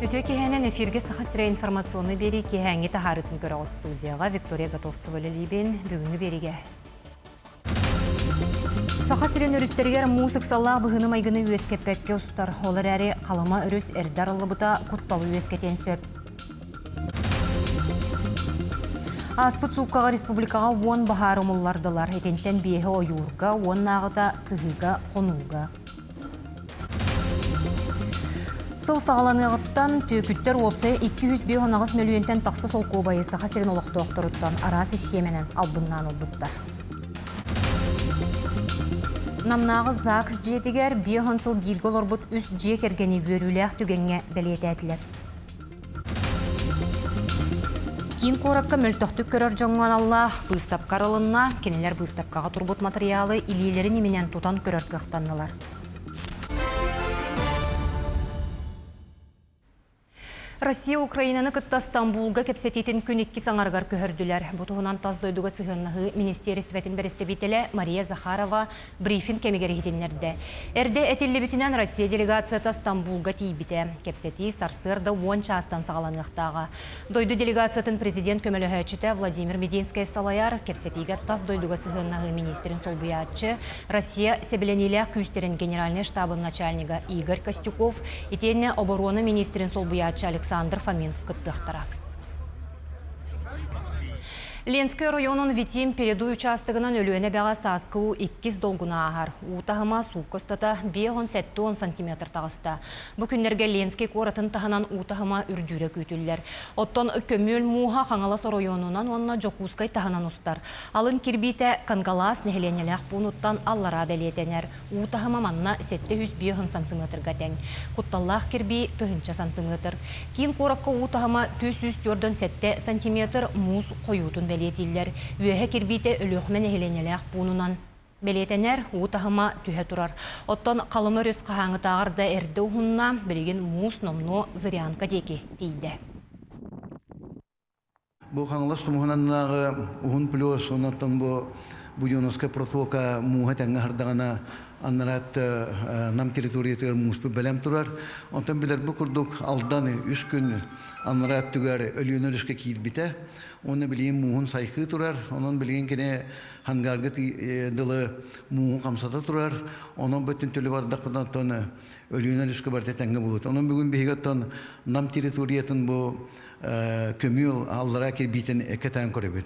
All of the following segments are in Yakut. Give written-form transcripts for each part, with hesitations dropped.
Үтүө киэһэнэн эфиргэ Саха сирэ информационнай биэрии киэһээҥҥи таһаарыытын көрөҕүт студияҕа Виктория Готовцева үлэлиибин. Бүгүҥҥү биэриигэ Саха сирин өрүстэригэр муус ыксаллаах быһыыны-майгыны үөскэппэккэ устар. Ол эрээри Халыма өрүс эрдэ арыллыбыта кутталы үөскэтиэн сөп. Ааспыт сууккаҕа республикаҕа 10 баһаар умуллардылар. Итинтэн биэһи ойуурга, уоннааҕыта сыһыыга, хонууга. Сыл саҕаланыаҕыттан түөкүттэр уопсайа 258 мөлүйүөнтэн тахса солкуобайы Саха сирин олохтоохторуттан араас исхиэмэнэн албыннаан ылбыттар. Намнааҕы ЗАГС дьиэтигэр 50 сыл бииргэ олорбут үс дьиэ кэргэни үөрүүлээх түгэҥҥэ бэлиэтээтилэр. Киин куоракка мөлтөхтүк көрөр дьоҥҥо аналлаах быыстапка арылынна. Кинилэр быыстапкаҕа турбут матырыйаалы илиилэрин иминэн тутан көрөр кыахтаннылар. Россия Украинаны кытта Стамбулга кэпсэтиитин күн иккис аҥарыгар көһөрдүлэр. Бу туһунан тас дойдуга сыһыаннаһыы министиэристибэтин бэрэстэбиитэлэ Мария Захарова брифинг кэмигэр иһитиннэрдэ. Эрдэ этиллибитинэн, Россия делегацията Стамбулга тиийбитэ. Кэпсэтии сарсыарда 10 чаастан саҕаланыахтааҕа. Дойду делегациятын президент көмөлөһөөччүтэ Владимир Мединскэй салайар. Кэпсэтиигэ тас дойдуга сыһыаннаһыы министрин солбуйааччы, Россия сэбилэниилээх күүстэрин генеральнай штабын начальнига Игорь Костюков, итиэннэ оборуона министрин солбуйааччы Александр Фомин кыттыахтара. Ленскэй оройуонун Витим Передуй учаастагынан Өлүөнэ эбэҕэ сааскы уу иккис долгуна ааһар. Уу таһыма суукка устата 57 сантиметр таҕыста. Бу күннэргэ Ленскэй куоратын таһынан уу таһыма үрдүүрэ күүтүллэр. Оттон көмүөл мууһа Хаҥалас оройуонунан уонна Дьокуускай таһынан устар. Алын кирбиитэ Кангалаас нэһилиэнньэлээх пуунуттан аллараа бэлиэтэнэр. Уу таһыма манна 705 сантыметрга тэҥ. Кутталлаах кирбии 1000 сантыметр. Киин куоракка уу таһыма 447 сантиметр муус хойуутун бэлиэтииллэр. Үөһэ кирбиитэ Өлүөхүмэ нэһилиэнньэлээх пуунунан бэлиэтэнэр, уу таһыма түһэ турар. Оттон Халыма өрүс хаһааҥҥытааҕар да эрдэ уһунна, билигин муус номнуо Зырянка диэки тиийдэ. Бу Хаҥалас тумуһунаннааҕы уһун плюс, онтон бу Буденовскай протока мууһа тэҥҥэ аһардаҕына аннараат Нам территориятыгар мууспут бэлэм турар. Онтон билэрбит курдук Алдан үс күн анараа өттүгэр Өлүөнэ өрүскэ киирбитэ. Уонна билигин мууһун сайхыы турар. Онон билигин кини Хангарга дылы мууһу хамсата турар. Онон бөттүн төлө бардахпытына оттон Өлүөнэ өрүскэ барыта тэҥҥэ буолуот. Онон бүгүн биһиги оттон Нам территориятын бу көмүөл аллараа кирбиитин кэтээн көрөбүт.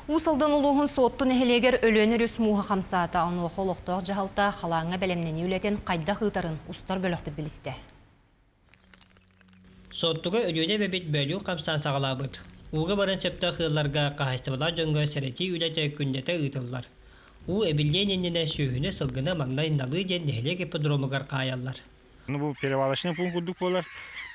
Уус Алдан улууһун Суотту нэһилиэгэр Өлүөнэ өрүс мууһа хамсаата. Онуоха олохтоох дьаһалта халааҥҥа бэлэмнэнии үлэтин хайдах ыытарын устар бөлөхпүт билистэ. Суоттуга Өлүөнэ эбэбит бөлүүн хамсаан саҕалаабыт. Ууга баран сөптөөх ыалларга, хаһаайыстыбалаах дьоҥҥо сэрэтии үлэтэ күннэтэ ыытыллар. Уу эбиллиэн иннинэ сүөһүнү, сылгыны маҥнай Налыы диэн нэһилиэк ипподромугар хаайаллар. Ну бу перевалочный пункт курдук буолар.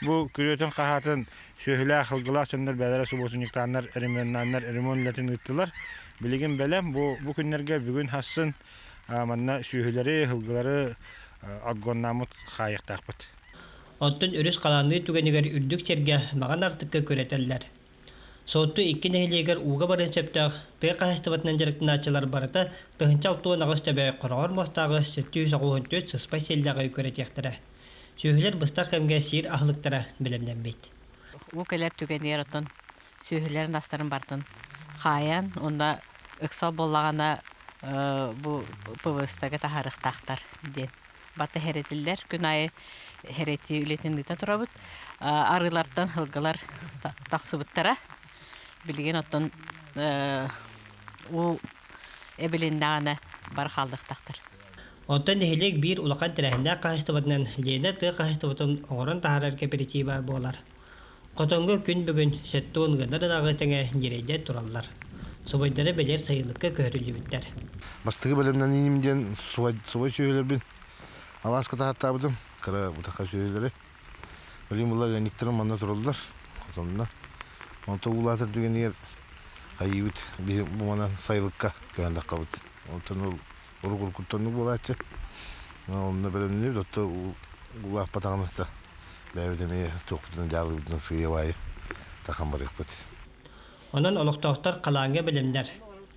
Бу күрүөтүн хаһаатын сүөһүлээх, сылгылаах дьоннор бэйэлэрэ субуотунньуктааннар, ремоннааннар ремонт үлэтин ыыттылар. Билигин бэлэм. Бу бу күннэргэ бүгүн хассын манна сүөһүлэри, сылгылары отгоннааммыт хаайыахтаахпыт. Оттон өрүс халаанныы түгэнигэр үрдүк сиргэ Маҕан Артыкка күрэтэллэр. Суотту икки нэһилиэгэр ууга барыан сөптөөх тыа хаһаайыстыбатынан дьарыктанааччылар барыта 1068 төбө хороҕор муостааҕы 794 сыспай сиэллээҕи үкэрэтиэхтэрэ. Сүөһүлэр быстах кэмҥэ сиир аһылыктара бэлэмнэммит. Уу кэлэр түгэнигэр оттон сүөһүлэрин астарын барытын хаайан уонна ыксал буоллаҕына бу ПВС-тага таһаарыахтаахтар диэн бата хэрэтиллэр. Күн аайы хэрэтии үлэтин ыыта турабыт. Арыылартан сылгылар тахсыбыттара. Билигин оттон уу эбилиннэҕинэ бары хааллыахтаахтар. Оттон нэһилиэк биир улахан тэрээһиннээх хаһаайыстыбатынан Лена тыа хаһаайыстыбатын оҥорон таһаарар кэпэрэтиибэ буолар. Хотоҥҥо күн бүгүн 70 ыанар ынаҕы тэҥэ ньирэйдэр тураллар. Субайдара бэлиэр сайылыкка көһөрүллүбүттэр. Бастакы бэлэмнэниим диэн субай, субай сүөһүлэрбин алааска таһаттаабытым. Кыра бутаха сүөһүлэри. Билигин булар ыанньыктарым манна тураллар. Хотонно. Онтон уулаатар түгэнигэр хайыыбыт биһи бу манан сайылыкка көһөн таххабыт. Онтон ол урук-уруккуттан буолааччы. Онно бэлэмниибит, отто улааппатаҕына да бэйэбит эмиэ туохпутунан дьаалыбытынан сыыйа-баайы тахан барыахпыт. Онон олохтоохтор халааҥҥа бэлэмнэр.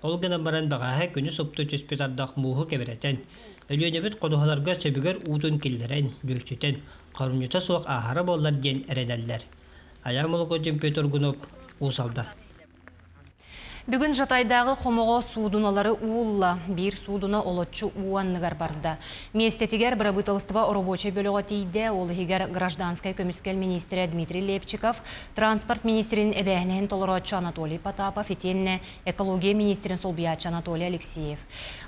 Ол гынан баран бэҕэһээ күнү супту түспүт ардах мууһу кэбирэтэн, Өлүөнэбит ходуһаларга сөбүгэр уутун киллэрэн, нүксүтэн, хорумньута суох ааһара буоллар диэн эрэнэллэр. Айаан Молокотин, Петр Гунов, Уус Алдан. Бүгүн Жатайдааҕы хомоҕо суудуналары уулла. Биир суудуна олоччу уу анныгар барда. Миэстэтигэр бырабыыталыстыба оробуочай бөлөҕө тиийдэ. Ол иһигэр гражданскай көмүскэл миниистирэ Дмитрий Лепчиков, транспорт миниистирин эбээһинэһин толорооччу Анатолий Потапов итиэннэ экология миниистирин солбуйааччы Анатолий Алексеев.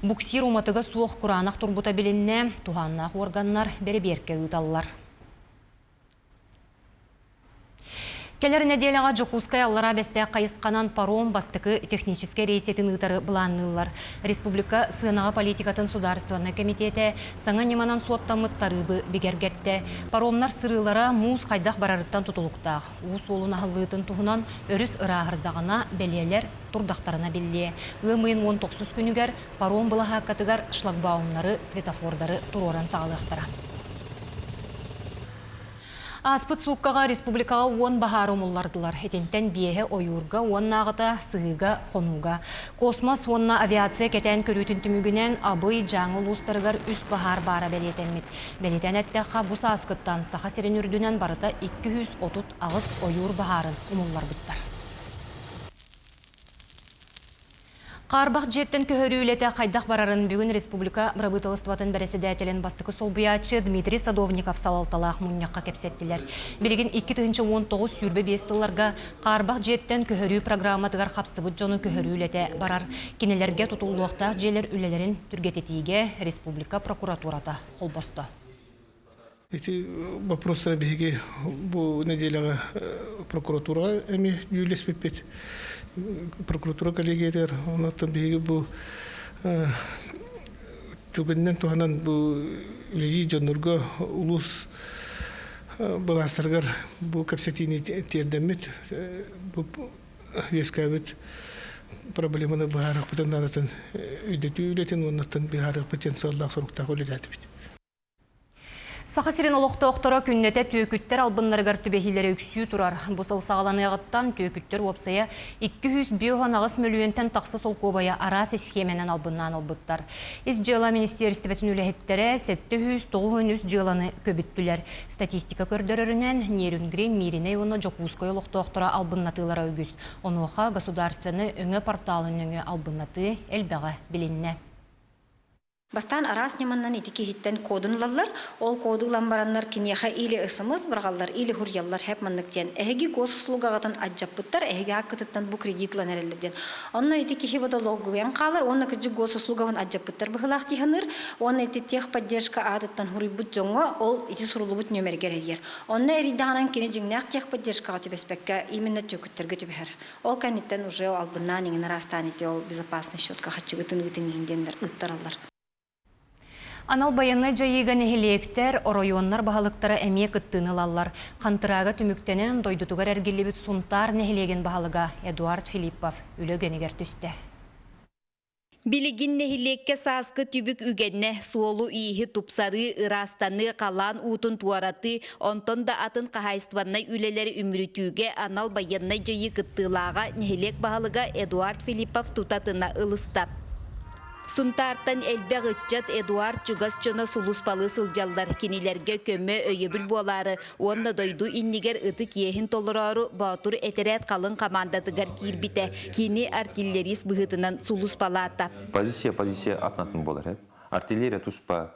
Буксир уматыга суох кураанах турбута билиннэ, туһааннаах уорганнар бэрэбиэркэ ыыталлар. Кэлэр нэдиэлэҕэ Дьокуускай Аллараа Бэстээх хайысханан паром бастакы техническэй рейсэтин ыытары былаанныыллар. Республика сыанаҕа политикатын судаарыстыбаннай кэмитиэтэ саҥа ньыманан суоттаммыт тарыыбы бигэргэттэ. Паромнар сырыылара муус хайдах барарыттан тутулуктаах. Уу суолун аһыллыытын туһунан өрүс ырааһырдаҕына, бэлиэлэр турдахтарына биллиэ. Ыам ыйын уон тохсус күнүгэр паром былаһааккатыгар шлагбаумнары, светофордары туруоран саҕалыахтара. Ааспыт сууккаҕа республикаҕа уон баһаары умуллардылар. Итинтэн биэһэ ойуурга уоннааҕыта сыһыыга, хонууга. Космос уонна авиация кэтээн көрүүтүн түмүгүнэн Абый, Дьааҥы улуустарыгар үс баһаар баара бэлиэтэммит. Бэлиэтээн эттэххэ, бу сааскыттан Саха сирин үрдүнэн барыта 238 ойуур баһаарын умулларбыттар. Хаарбах дьиэттэн көһөрүү үлэтэ хайдах барарын бүгүн республика бырабыыталыстыбатын бэрэссэдээтэлин бастакы солбуйааччы Дмитрий Садовников салалталаах мунньахха кэпсэттилэр. Билигин 2019-25 сылларга хаарбах дьиэттэн көһөрүү программатыгар хапсыбыт дьону көһөрүү үлэтэ барар. Кинилэргэ тутуллуохтаах дьиэлэр үлэлэрин түргэтитиигэ республика прокуратурата холбосто. Ити вопростары биһиги бу нэдиэлэҕэ прокуратураҕа эмиэ дьүүллэспиппит. Прокуратура коллегиятыгар онон биһиги бу түгэнинэн туһанан бу үлэлии дьоннорго улуус былаастарыгар бу кэпсэтиини тиэрдэммит бу үөскээбит проблеманы быһаарыахпытын наадатын өйдөтүү үлэтин уоннаттан быһаарыахпыт диэн сыаллаах-соруктаах үлэлээтибит. Саха сирин олохтоохторо күннэтэ түөкүттэр албыннарыгар түбэһиилэрэ үксүү турар. Бу сыл саҕаланыаҕыттан түөкүттэр уопсайа 258 мөлүйүөнтэн тахса солкуобайы араас исхиэмэнэн албыннаан ылбыттар. Ис дьыала министиэристибэтин үлэһиттэрэ 793 дьыаланы көбүттүлэр. Статистика көрдөрөрүнэн, Нерюнгри, Мииринэй уонна Дьокуускай олохтоохторо албыннатыылара үгүс. Онуоха государственнай өҥө порталын нөҥүө албыннатыы элбэҕэ билиннэ. Бастаан араас ньыманан ити киһиттэн кодун ылаллар. Ол коду ылан бараннар киниэхэ или СМС быраҕаллар, или хуруйаллар хэп маннык диэн. Эһиги госуслугаҕытын аддьаппыттар, эһиги ааккытыттан бу кредит ылан эрэллэр диэн. Онно ити киһи бодологуйан хаалар уонна кырдьык госуслугабын аддьаппыттар быһыылаах дии саныыр. Уонна ити техподдержка аатыттан хуруйбут дьоҥҥо ол ити суруллубут нүөмэригэр эрийэр. Онно эрийдэҕинэн кини дьиҥнээх техподдержкаҕа түбэспэккэ именно түөкүттэргэ түбэһэр. Ол кэнниттэн уже албыннаан иҥин араастаан ити ол безопасный счетка хаччыгытын ыытыҥ иһин диэннэр ыыттараллар. Анал байыаннай дьайыыга нэһилиэктэр, оройуоннар баһылыктара эмиэ кыттыыны ылаллар. Хантыраага түмүктэнэн, дойдутугар эргиллибит Сунтаар нэһилиэгин баһылыга Эдуард Филиппов үлэ үгэнигэр түстэ. Билигин нэһилиэккэ сааскы түбүк үгэннэ, суолу-ииһи тупсарыы, ыраастаныы, халаан уутун туоратыы, онтон да атын хаһаайыстыбаннай үлэлэри үмүрүтүүгэ анал байыаннай дьайыы кыттыылааҕа нэһилиэк баһылыга Эдуард Филиппов тутатына ылыста. Сунтаартан элбэх ыччат Эдуард чугас дьоно сулууспалыы сылдьаллар. Кинилэргэ көмө, өйөбүл буолаары уонна дойду иннигэр ытык иэһин толороору Боотур этэрээт халыҥ хамаандатыгар киирбитэ. Кини артиллерист быһыытынан сулууспалаата. Позиция позиция атын буолар. Артиллерия туспа,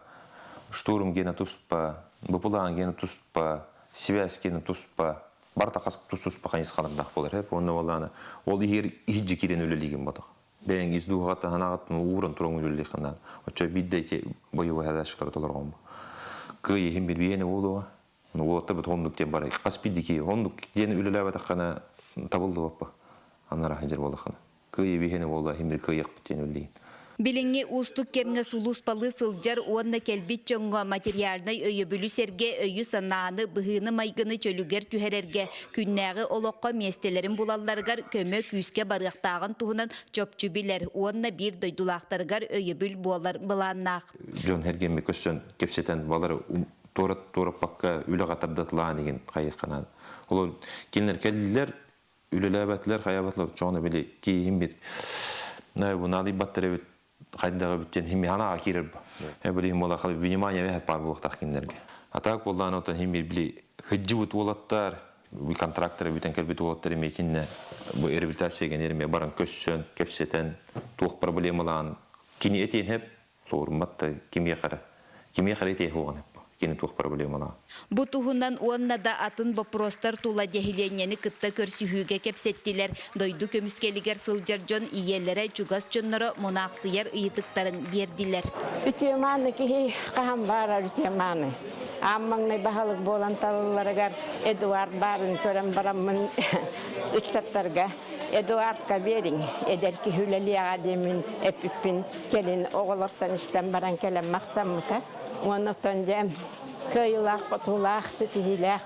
штурм гена туспа, БПЛА гена туспа, связь гена туспа, барыта хас тус-туспа хайысхалардаах буолар. Онно буоллаана ол иһигэр иһирдьэ киирэн үлэлиигин ботох. Бэйэҥ ис дууһаҕа таһынаҕыттан ууран туран үлэлиэххин наада. Оччо биирдэ ити боевой задачалары толоргон. Кыай иһин билбиэни буолуоҕа. Уолаттар бут оннук диэн барай. Хас биирдии киһи оннук диэн үлэлээбэтэххинэ табыллыбаппа. Анараа сылдьар буоллаххына. Кыайыы биһиэнэ буолла иһин бир кыайыахпыт диэн үллиин. Билиҥҥи уустук кэмҥэ сулууспалыы сылдьар уонна кэлбит дьоҥҥо материальнай өйөбүлү сэргэ өйү-санааны, быһыыны-майгыны чөлүгэр түһэрэргэ, күннээҕи олоххо миэстэлэрин булалларыгар көмө күүскэ барыахтааҕын туһунан чопчу билэр уонна биир дойдулаахтарыгар өйөбүл буолар былааннаах. Дьон эргиммит көстөн кэпсэтэн балары туораппакка үлэҕэ тардатылаан игин хайыхханан. Ол кинилэр кэллилэр, үлэлээбэтилэр, хайаабатылар, чоҕуна били киһим бит наадыйбаттар эбит. Хайдаҕы бүттен химми ханаға киирер бу. Билигин буола внимание бэһэт баар буолуохтаах кинилэргэ. А так буоллаан отон химми били хыджыбыт уолаттар, контрактары бүтэн кэлбит уолаттар эмиэ кинне бу реабилитация генерме баран көссөн, кэпсэтэн, туох проблемалаан кини этиэн хеп, суоруммат да кимиэхэ кимиэхэ этиэ хуоҕан хеп кини туох проблемалаан. Бу туһунан уонна да атын боппуруостар тула дэһилиэнньэни кытта көрсүһүүгэ кэпсэттилэр. Дойду көмүскэлигэр сылдьар дьон ийэлэрэ, чугас дьонноро мунаахсыйар ыйытыктарын биэрдилэр. Үтүө-мааны киһи хаһан баарар үтүө-мааны. Аан маҥнай баһылык буолан талылларыгар Эдуард баарын көрөн бараммын ыччаттарга Эдуардка биэриҥ, эдэр киһи үлэлиэҕэ диэммин эппиппин кэлин оҕолортон истэн баран кэлэн махтаммыта. Уонна оттон дьэ кыайыылаах-хотуулаах, ситиһиилээх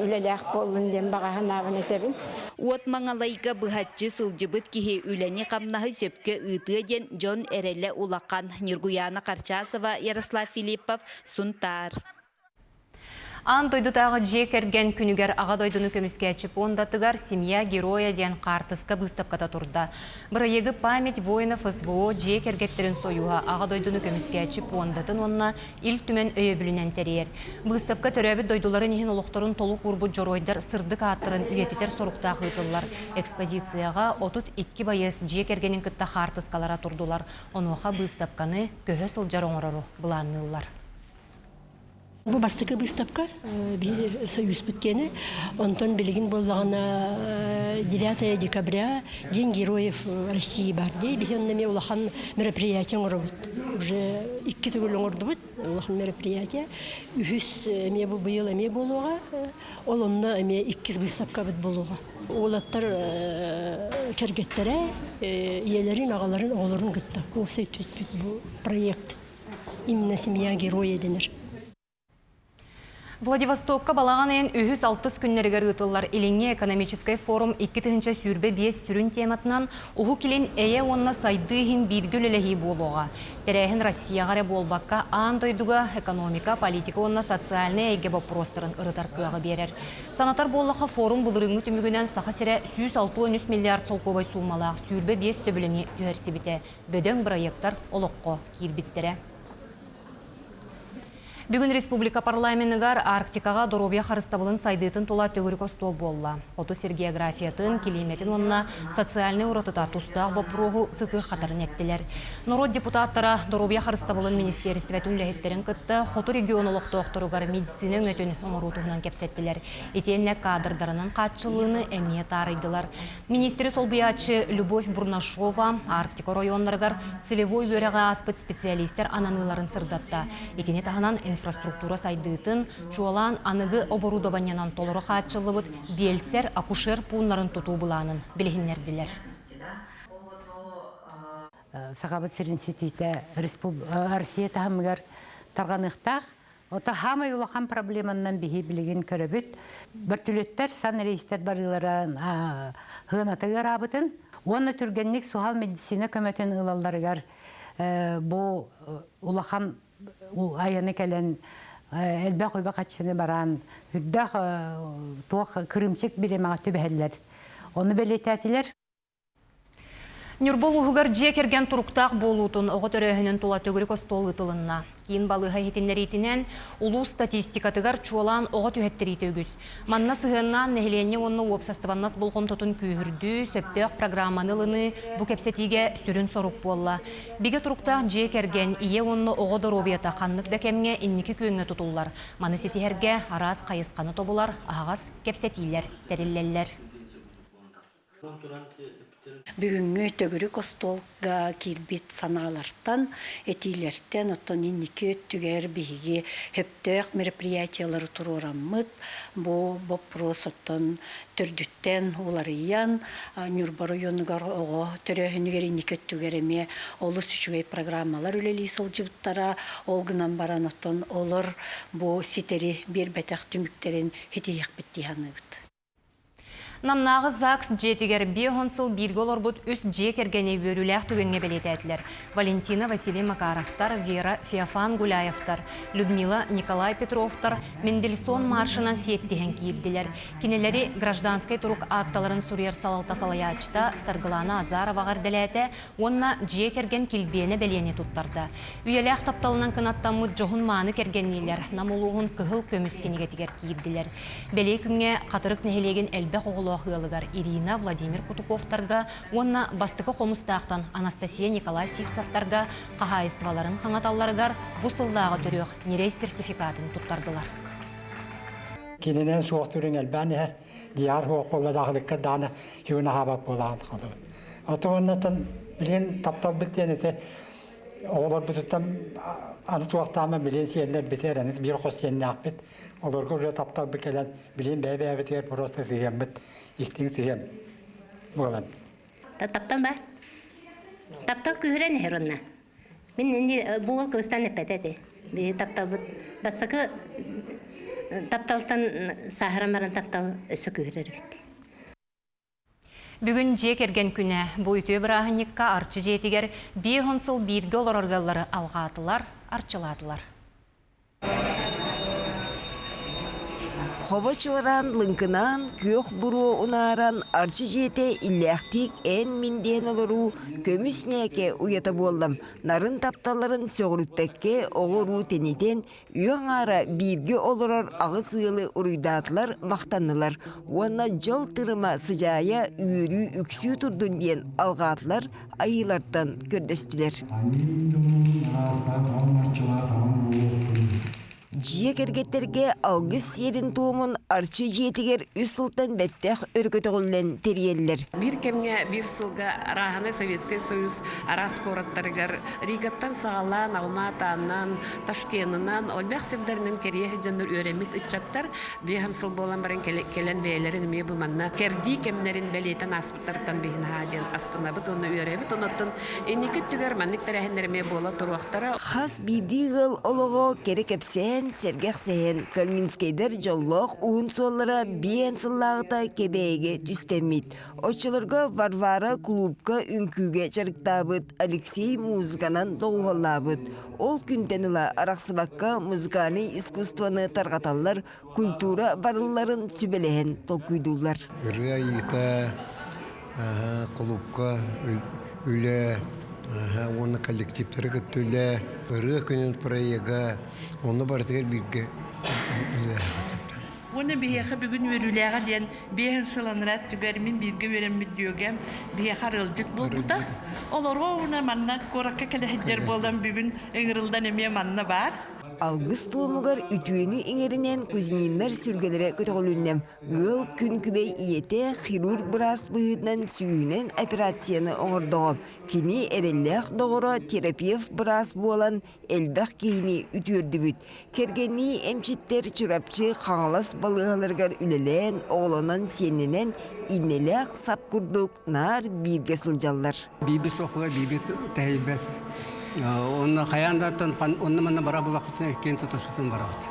үлэлээх буоллун диэн баҕа санаабын этэбин. Уот Маҥалайга быһаччы сылдьыбыт киһи үлэни-хамнаһы сөпкө ыытыа диэн дьон эрэлэ улахан. Ньургуйаана Харчасова, Ярослав Филиппов, Сунтаар. Аан дойдутааҕы дьиэ кэргэн күнүгэр Аҕа дойдуну көмүскээччи пуондатыгар «Семья героя» диэн хаартыска быыстапката турда. Бырайыагы «Память воинов СВО» дьиэ кэргэттэрин сойууһа Аҕа дойдуну көмүскээччи пуондатын уонна Ил Түмэн өйөбүлүнэн тэрийэр. Быыстапка төрөөбүт дойдуларын иһин олохторун толук уурбут дьоруойдар сырдык ааттарын үйэтитэр соруктаах ыытыллар. Экспозицияҕа 32 байыас дьиэ кэргэнин кытта хаартыскалара турдулар. Онуоха быыстапканы көһө сылдьар оҥорору былаанныыллар. Бу бастакы быыстапка Союзпут киэнэ. Онтон билигин буоллаҕына 9 декабря День героев России бар дии. Биһи онно эмиэ улахан мероприятие оҥоробут. Уже икки төгүл оҥордубут улахан мероприятие. Үһүс эмиэ бу быйыл эмиэ буолуоҕа. Ол онно эмиэ иккис быыстапкабыт буолуоҕа. Уолаттар кэргэттэрэ ийэлэрин, аҕаларын, оҕолорун кытта уопсай түспүт бу проект. Именно семья героя дэнэр. Владивостокка балаҕан ыйын үһүс-алтыс күннэригэр ыытыллар Илиҥҥи экономическай форум 2025 сүрүн тематынан Уһук Илин эйэ уонна сайдыы иһин бииргэ үлэлэһии буолуоҕа. Тэрээһин Россияҕа эрэ буолбакка, аан дойдуга экономика, политика уонна социальнай эйгэ боппуруостарын ырытар кыаҕы биэрэр. Санатар буоллахха, форум былырыыҥҥы түмүгүнэн Саха сирэ 163 миллиард солкуобай суумалаах 25 сөбүлэҥи түһэрсибитэ. Бөдөҥ бырайыактар олоххо киирбиттэрэ. Бүгүн республика парламеныгар Арктикаҕа доруобуйа харыстабылын сайдыытын тула төгүрүк остуол буолла. Хоту сир географиятын, килиимэтин уонна социальнай уратыта тустаах боппуруоһу сытыырхатарын эттилэр. Норуот депутаттара доруобуйа харыстабылын министиэристибэтин үлэһиттэрин кытта хоту регион олохтоохторугар медицина өҥөтүн оҥоруу туһунан кэпсэттилэр. Итиэннэ кадрдарынан хааччыллыыны эмиэ таарыйдылар. Министри солбуйааччы Любовь Бурнашова Арктика оройуоннарыгар целевой үөрэҕи ааспыт специалистэр ананыыларын сырдатта. Итини таһынан инфраструктура сайдыытын, чуолаан аныгы оборудованиенан толору хааччыллыбыт биэлсэр-акушер пууннарын тутуу былаанын билиһиннэрдилэр. Сахабыт сирин ситиитэ Россия таһымыгар тарҕаныахтаах. Ото хаамай улахан проблеманнан биһи билигин көрөбүт. Бөртүлүттэр сан рейстер барыылара хыаната ыараабытын уонна түргэнник суһал медицина көмөтүн ылалларыгар бу улахан айаны кэлэн элбэх үбэ-хаччыны бараан үрдээх туох кырыымчык бириэмэҕэ түбэһэллэр. Ону бэлиэтээтилэр. Ньурба улууһугар дьиэ кэргэн туруктаах буолуутун оҕо төрөөһүнүн тула төгүрүк остуол ыытылынна. Киин балыыһа иһитиннэриитинэн, улуус статистикатыгар чуолаан оҕо түһэттэриитэ үгүс. Манна сыһыаннаан нэһилиэнньэ уонна уопсастыбаннас болҕомтотун күүһүрдүү, сөптөөх программаны ылыныы бу кэпсэтиигэ сүрүн сорук буолла. Бигэ туруктаах дьиэ кэргэн, ийэ уонна оҕо доруобуйата ханнык да кэмҥэ инники күөҥҥэ тутуллар. Маны ситиһэргэ араас хайысханы тобулар аһаҕас кэпсэтиилэр тэриллэллэр. Бүгүҥҥү төгүрүк остуолга киирбит санаалартан, этиилэртэн, оттон инники өттүгэр биһиги сөптөөх мероприятиелары туруораммыт, бу боппуруос оттон төрдүттэн уларыйан, Ньурба оройуонугар оҕо төрөөһүнүгэр инники өттүгэр эмиэ олус үчүгэй программалар үлэлии сылдьыбыттара. Ол гынан баран оттон олор бу ситэри биэрбэтэх түмүктэрин ситиһиэхпит дии саныыбыт. Намнааҕы ЗАГС дьиэтигэр 50 сыл бииргэ олорбут үс дьиэ кэргэни үөрүүлээх түгэҥҥэ бэлиэтээтилэр. Валентина Василий Макаровтар, Вера Феофан Гуляевтар, Людмила Николай Петровтар Мендельсон маршынан сиэттиһэн киирдилэр. Кинилэри гражданскай турук аакталарын суруйар салалта салайааччыта Саргылана Азарова эҕэрдэлээтэ уонна дьиэ кэргэн килбиэнэ бэлиэни туттарда. Үйэлээх тапталынан кынаттаммыт дьоһун-мааны кэргэнниилэр Нам улууһун Кыһыл көмүс кинигэтигэр киирдилэр. Бэлиэ күҥҥэ Хатырык нэһилиэгин элбэх оҕолоох ыалыгар Ирина Владимир Кутуковтарга уонна Бастакы Хомустаахтан Анастасия Николай Сивцевтарга хаһаайыстыбаларын хаҥаталларыгар бу сыллааҕы төрүөх ньирэй сертификатын туттардылар. Кининэн суох түрүн элбээн иһэр, дьиэҕэр суох буолла даҕалыкка даҕаны сүгүн аһаабат буолаҕын хаалабыт. Отуоннатан билигин тапталбыт диэн ити оҕолорбутуттан аны туохтаама билигин сиэннэрбитигэр аны биир хос сиэннээхпит. Олорго уже тапталбыт кэлэн билигин бэйэ-бэйэбитигэр просто сыһыаммыт истиҥ сыһыан буолан. Таптал бар. Таптал күүһүрэн иһэр онно. Мин инни бу уол кыбыстан эппэтэ этэ. Биһи тапталбыт бастакы тапталтан сааһыран баран таптал өссө күүһүрэр эбит. Бүгүн дьиэ кэргэн күнэ. Бу үтүө бырааһынньыкка Арчы дьиэтигэр 50 сыл бииргэ олорор ыаллары алҕаатылар, арчылаатылар. Хобо чуораан лыҥкынаан, күөх буруо унааран, Арчы дьиэтэ иллээхтик эн-мин диэн олоруу көмүс ньээкэ уйата буоллам. Нарын тапталларын сөҕүрүппэккэ оҕо-уруу тэнитэн, үйэ аҥаара бииргэ олорор аҕыс ыалы уруйдаатылар, махтаннылар уонна дьол тырыма сыдьаайа үөрүү үксүү турдун диэн алҕаатылар, айыылартан көрдөстүлэр. Дьиэ кэргэттэргэ алгыс сиэрин-туомун Арчы дьиэтигэр үс сылтан бэттэх өргөтөҕүллэн тэрийэллэр. Биир кэмҥэ биир сылга арааһынай Советскай Союз араас куораттарыгар Ригаттан саҕалаан Алма-Атанан, Ташкенынан, элбэх сирдэринэн кэрийэ сылдьаннар үөрэммит ыччаттар биэһэн сыл буолан баран кэлэн бэйэлэрин эмиэ бу манна кэрдии кэмнэрин бэлиэтэн ааспыттарыттан биһин аһаа диэн астынабыт уонна үөрэбит. Онон инники өттүгэр маннык тэрээһиннэр эмиэ буола туруохтара. Хас биирдии ыал олоҕо кэрэ кэпсээн, сэргэх сэһэн, Калининскайдар дьоллоох уһун суоллара биээн сыллааҕыта Кэбээйигэ түстэммит. Оччолорго Варвара кулуупка үҥкүүгэ дьарыктаабыт, Алексей музыканан доҕуһуоллаабыт. Ол күнтэн ыла арахсыбакка музыкальнай искусствоны тарҕаталлар, культура барылларын сүбэлэһэн толкуйдууллар. Ырыа айыыта, кулуупка үлэ уонна коллективтары кытта үлэ, ырыа күнүн проега, онно барытыгар бииргэ үлэлээхтэр. Уонна биһиэхэ бүгүн үөрүүлээҕэ диэн биэһин сыл анараа өттүгэр мин бииргэ үөрэммит дьүөгэм биһиэхэ арыалдьыт буолбута. Олоруо уонна манна куоракка кэлэ сылдьар буолан бүгүн ыҥырыллан эмиэ манна баар. Алгыс туомугар үтүөнү иҥэринэн Кузьминнар сүргэлэрэ көтөҕүлүннэ. Ыал күн күбэй ийэтэ хирург быраас быһыытынан сүүһүнэн операцияны оҥордоҕо. Кини эрэллээх доҕоро терапевт быраас буолан элбэх киһини үтүөрдүбүт. Кэргэннии эмчиттэр Чурапчы, Хаҥалас балыыһаларыгар үлэлээн, оҕолонон, сиэннэнэн иннэлээх сап курдук наар бииргэ сылдьаллар. Биирбит суох буолар, биирбит тэһийбэт. Онно хайаан да онно-манна бара булахпытына иккиэн тутуспутун барабыт.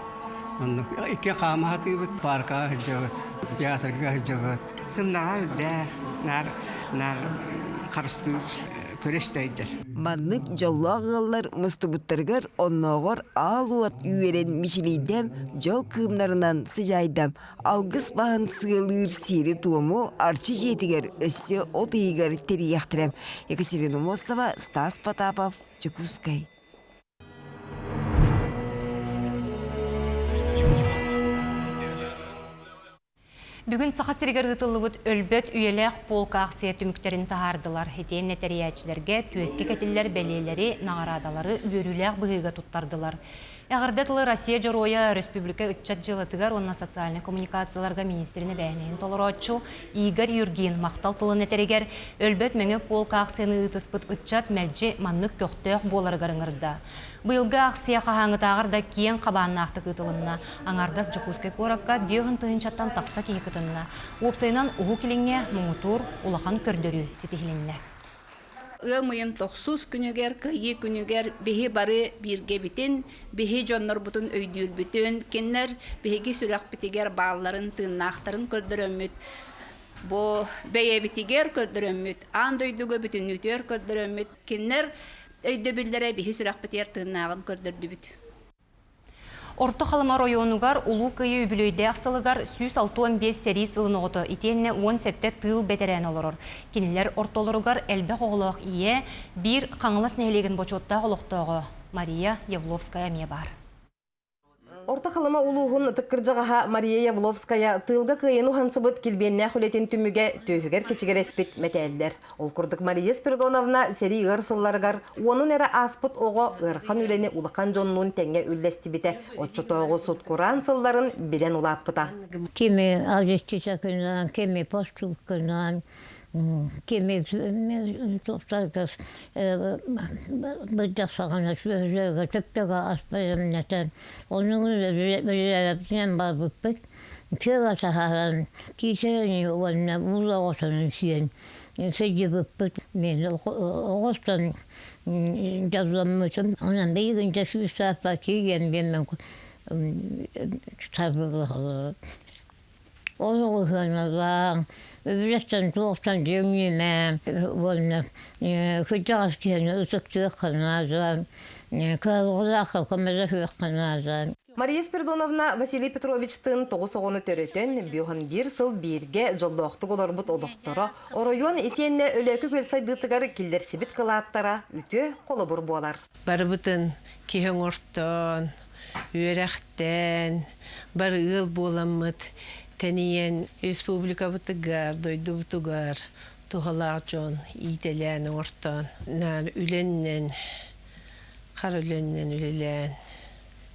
Онно иккиэн хаама сатыыбыт, паркаҕа сылдьабыт, театрга сылдьабыт. Сымнаҕа үрдэ наар наар харыстыыр көрө-истэ Маннык дьоллоох ыаллар мустубуттарыгар оннооҕор аал уот үөрэн мичилийдэм, дьол кыымнарынан сыдьаайдам, Алгыс баһын сыалыыр сиэри-туому Арчы дьиэтигэр өссө от ыйыгар тэрийиэхтэрэ. Екатерина Мосова, Стас Потапов, Дьокуускай. Бүгүн Саха сиригэр ыытыллыбыт Өлбөт үйэлээх полк аахсыйа түмүктэрин таһаардылар. Итиэннэ тэрийээччилэргэ түөскэ кэтиллэр бэлиэлэри, наҕараадалары үөрүүлээх быһыыга туттардылар. Эҕэрдэ тылы Россия Дьоруойа өрөспүүбүлүкэ ыччат дьыалатыгар уонна социальнай коммуникацияларга министрин эбээһинэһин толорооччу Игорь Юргин махтал тылын этэригэр, өлбөт мэҥэ полк аахсыйаны ыытыспыт ыччат мэлдьи маннык көхтөөх буоларыгар ыҥырда. Быйылгы аахсыйа хаһааҥҥытааҕар да киэҥ хабааннаахтык ыытылынна. Аҥаардас Дьокуускай куоракка 50 тыһыынчаттан тахса киһи кытынна. Уопсайынан Уһук Илиҥҥэ муҥутуур улахан көрдөрүү ситиһилиннэ. Ыам ыйын тохсус күнүгэр, Кыайыы күнүгэр биһи бары бииргэбитин, биһи дьоннорбутун өйдүүрбүтүн, кинилэр биһиги сүрэхпитигэр баалларын, тыыннаахтарын көрдөрөммүт. Бу бэйэбитигэр көрдөрөммүт, аан дойдуга бүтүннүүтүгэр көрдөрөммүт, кинилэр өйдөбүллэрэ биһи сүрэхпитигэр тыыннааҕын көрдөрдүбүт. Орто Халыма оройуонугар Улуу Кыайыы үбүлүөйдээх сылыгар 165 сэрии сылын оҕото итиэннэ 17 тыыл бэтэрээнэ олорор. Кинилэр ортолоругар элбэх оҕолоох ийэ, биир Хаҥалас нэһилиэгин бочуоттаах олохтооҕо Мария Явловская эмиэ баар. Орто Халыма улууһун ытык кырдьаҕаһа Мария Явловская тыылга кыайан уһансыбыт килбиэннээх үлэтин түмүгэ түөһүгэр кэчигирэспит мэтээллэр. Ол курдук Мария Спиридоновна сэрии ыар сылларыгар уонун эрэ ааспыт оҕо ыарахан үлэни улахан дьоннуун тэҥҥэ үллэстибитэ, оччотооҕу сут-кураан сылларын билэн улааппыта. Кими алгыстычакынан, кими поступканан, кими туохтарга бырдах саҕана сүөһүлэргэ төптөгө аспайымнатан ону үлэлээбитинэн барбыппыт. Тыала таһааран киисэни уонна уула оҕотунун сиэн сылдьыбыппыт. Мин оҕостон дьолломмутум. Онон билигин да сүүс сааспар тиийэн биэммин сарбылаһаллар. Ол ыһыаналаан, үбүлэстэн туохтан дьиҥнимэ уонна кырдьаҕас киһини ытыктыахха наада, кыһалҕалаахха көмөлөһүөххэ наада. Мария Спиридоновна Василий Петровичтыын тоҕус оҕону төрөтөн, биир сыл бииргэ дьоллоохтук олорбут олохторо оройуон итиэннэ Өлөөкү күөл сайдыытыгар киллэрсибит кылааттара үтүө холобур буолар. Барыбытын киһи оҥортон, үөрэхтэн, бары ыал буоламмыт тэнийэн республикабытыгар, дойдубутугар туһалаах дьон иитэлээн оҥортоон, наар үлэннэн, хара үлэннэн үлэлээн,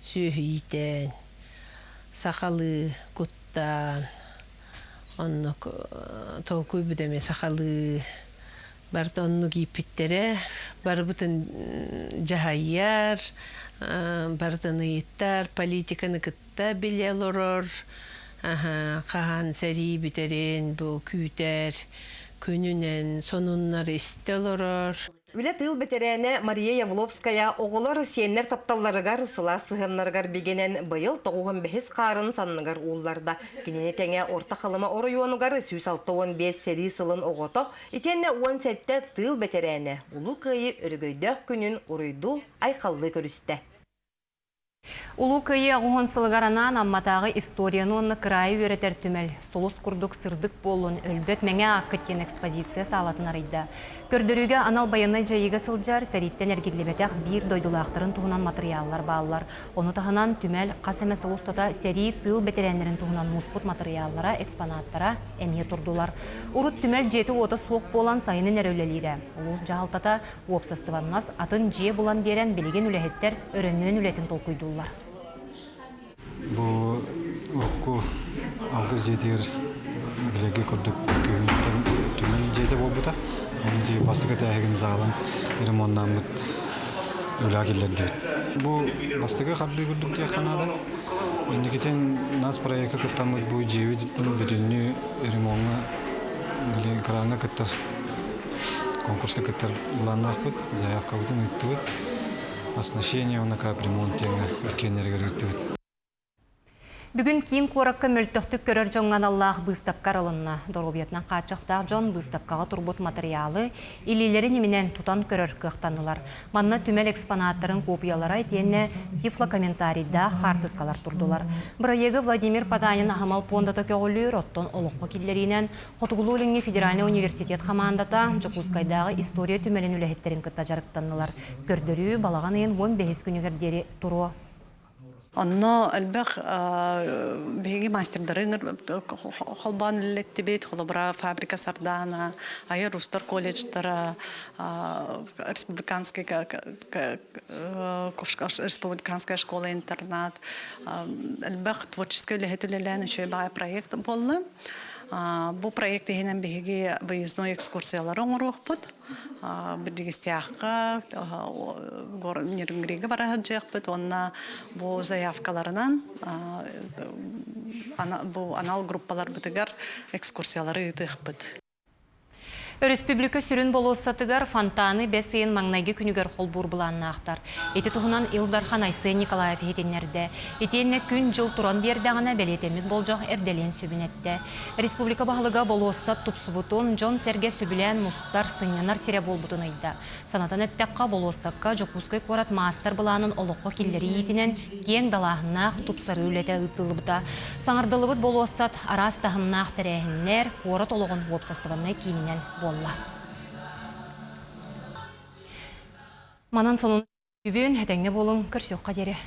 сүөһү иитэн, сахалыы куттаан, оннук толкуйбут эмиэ сахалыы барыта оннук ииппиттэрэ. Барыбытын дьаһайар, барытын ыйыттар, политиканы кытта билэ олорор, хаһан сэрии бүтэрин бу күүтэр, күнүнэн сонуннары истэ олорор. Үлэ тыыл бэтэрээнэ Мария Явловская оҕолор сиэннэр тапталларыгар, сылаас сыһыаннарыгар бигэнэн быйыл 95 хаарын санныгар уулларда. Кинини тэҥэ Орто Халыма оройуонугар 165 сэрии сылын оҕото, итиэннэ 17 тыыл бэтэрээнэ Улуу Кыайыы өрөгөйдөөх күнүн уруйдуу, айхаллыы көрүстэ. Улуу Кыайыы аҕыс сылыгар анаан Амматааҕы историяны уонна кыраайы үөрэтэр түмэл «Сулус курдук сырдык буоллун, өлбөт мэҥэ ааккыт» диэн экспозиция саалатын арыйда. Көрдөрүүгэ анал байыаннай дьайыыга сылдьар, сэрииттэн эргиллибэтэх биир дойдулаахтарын туһунан матырыйааллар бааллар. Ону таһынан түмэл хас эмэ сыл устата сэрии тыыл бэтэрээннэрин туһунан муспут матырыйааллара, экспонаттара эмиэ турдулар. Урут түмэл дьиэтэ-уота суох буолан сайынын эрэ үлэлиирэ. Улуус дьаһалтата Уопсастыбаннас атын дьиэ булан биэрэн билигин үлэһиттэр өрөмүөн үлэтин толкуйдууллар. Бу урукку алгыс дьиэтигэр билэргэ курдук күһүн түмэл дьиэтэ буолбута. Оны дьиэ бастакы этээһигин заалын ремоннааммыт үлэҕэ киллэрдибит. Бу бастакы хардыы курдук диэххэ наада. Инникитин нас проекка кыттаммыт бу дьиэбит бүтүннүү ремоҥҥа били граҥҥа кыттар конкурска кыттар былааннаахпыт, заявкабытын ыыттыбыт. Оснащение уонна капремонт диэҥҥэ иккиэннэригэр ыыттыбыт. Бүгүн киин куоракка мөлтөхтүк көрөр дьоҥҥо аналлаах быыстапка арылынна. Доруобуйатынан хааччахтаах дьон быыстапкаҕа турбут матырыйаалы илиилэрин иминэн тутан көрөр кыахтаннылар. Манна түмэл экспонаттарын куопуйалара итиэннэ тифлокомментарийдаах хаартыскалар турдулар. Бырайыагы Владимир Потанин аһымал пуондата көҕүлүүр, оттон олоххо киллэриинэн Хотугулуу-Илиҥҥи федеральнай университет хамаандата Дьокуускайдааҕы история түмэлин үлэһиттэрин кытта дьарыктаннылар. Көрдөрүү балаҕан ыйын 15 күнүгэр диэри туруо. Онно элбэх биһиги мастердары холбоон үлэлэттибит. Холобура, фабрика Сардаана, Айар Устар колледжтара, республиканская республиканская школа-интернат элбэх творческай үлэһит үлэлээн үчүгэй баҕайы проект буолла. Бу проект иһинэн биһиги выездной экскурсиялары оҥоруохпут. Билигистиахха Нерюнгрига бара сылдьыахпыт уонна бу заявкаларынан бу анал группаларбытыгар экскурсиялары ыытыахпыт. Өрөспүүбүлүкэ сүрүн болуоссатыгар фонтаны бэс ыйын маҥнайгы күнүгэр холбуур былааннаахтар. Ити туһунан Ил Дархан Айсен Николаев иһитиннэрдэ. Итиэннэ күн-дьыл туран биэрдэҕинэ бэлиэтэммит болдьох эрдэлиэн сөбүн эттэ. Республика баһылыга болуоссат тупсубутун, дьон-сэргэ сөбүлээн мустар, сынньанар сирэ буолбутун ыйда. Санатан эттэххэ, болуоссакка Дьокуускай куорат маастар-былаанын олоххо киллэрии иитинэн киэҥ далааһыннаах тупсарыы үлэтэ ыытыллыбыта. Саҥардыллыбыт болуоссат араас таһымнаах тэрээһиннэр куорат олоҕун уопсастыбаннай киининэн буолла. Манан сонун бүгүн этэҥҥэ буолуҥ, көрсүөххэ диэри.